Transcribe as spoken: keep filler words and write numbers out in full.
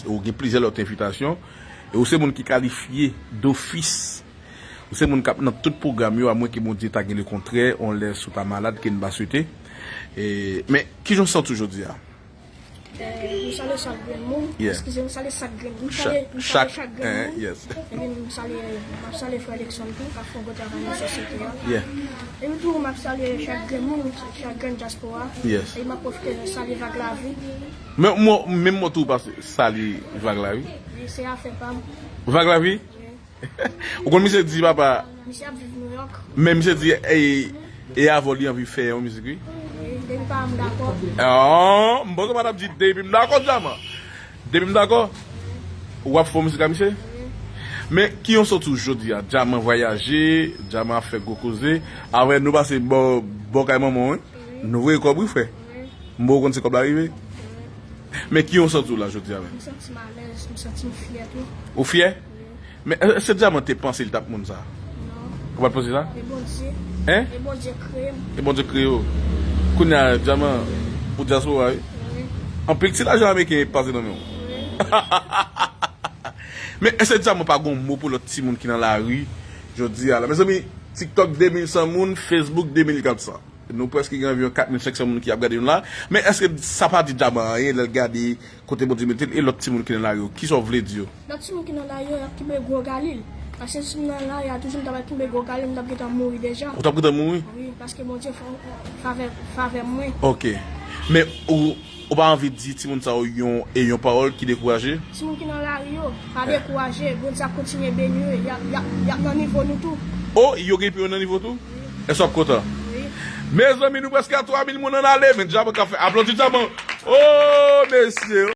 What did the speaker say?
Ou gen plizyè lòt envitasyon. E ou se moun ki kalifye dofis. Ou se moun k ap nan tout pwogram yo, amwen ke Bondye ta gen lekontrè, yon lè si w ta malad, ke n pa swete. E, men, kijan w santi w jodi a? Eh, m salye chak grenn moun. Yeah. Eskize, m salye chak grenn moun. M Cha- salye, m salye chak- chak grenn eh, moun. Yes. Epi m salye, m ap salye frè Lexon tou, k ap fè yon gwo travay nan sosyete a. Yeah. Epi tou, m ap salye chak grenn moun, chak grenn dyaspora. Yes. E m ap pwofite salye Vag Lavi. Men mwen, menm mwen tou pa salye Vag Lavi. Wi, se afè pa m. Vag Lavi? Ou konn misye di papa, Misye ap viv Nouyòk. Men misye di e, e avè w li anvi fè yon mizik, wi. Wi, depi pa m dakò. Oh, m panse w pa t ap di depi m dakò, Djaman. Depi m dakò, w ap fè yon mizik a misye. Men kijan w santi w jodi a? Djaman vwayaje, Djaman ap fè gwo koze. Avè nou pase bò, bò kay manman w, wi. Nou voye kòb, wi, frè. M bon konn se kòb la rive. Men kijan w santi w la jodi a menm? M santi m alèz, m santi m fyè tou. Ou fyè? Men èske Djaman te panse li t ap moun sa? Non. Ou pa t panse sa? E Bondye. Hein? E Bondye kreye m. E Bondye kreye w. Kounye a, Djaman, ou dyaspora, wi. Wi. Anpil ti lajan ameriken pase nan men w. Wi. Men èske Djaman pa gon mo pou lòt timoun ki nan lari jodi a la? Mezanmi, TikTok de mil san moun, Facebook de mil kat san. Nou prèske gen anviwon kat mil senk san moun ki ap gade nou la. Men èske sa pa di Djaman anyen lè l gade kote Bondye mete l e lòt timoun ki nan lari yo? Kisa w vle di yo? Lòt timoun ki nan lari yo, y ap kenbe gwo galil. Paske si m nan lari a toujou, m t ap kenbe gwo galil, m t ap gentan mouri deja. Ou t ap gentan mouri? Wi, paske Bondye fè yon favè, favè mwen. Ok. Men ou, ou pa anvi di timoun sa yo yon, e yon pawòl ki dekouraje? Timoun ki nan lari yo, pa dekouraje. Bondye ap kontinye beni yo. Y ap, y ap, y ap nan nivo nou tou. Oh, yo gen pou yo nan nivo tou? Èske w ap kontan? Wi. Mezanmi, nou prèske a twa mil moun ann ale, men Djaman ka fè. Aplodi Djaman. Oh, mesye.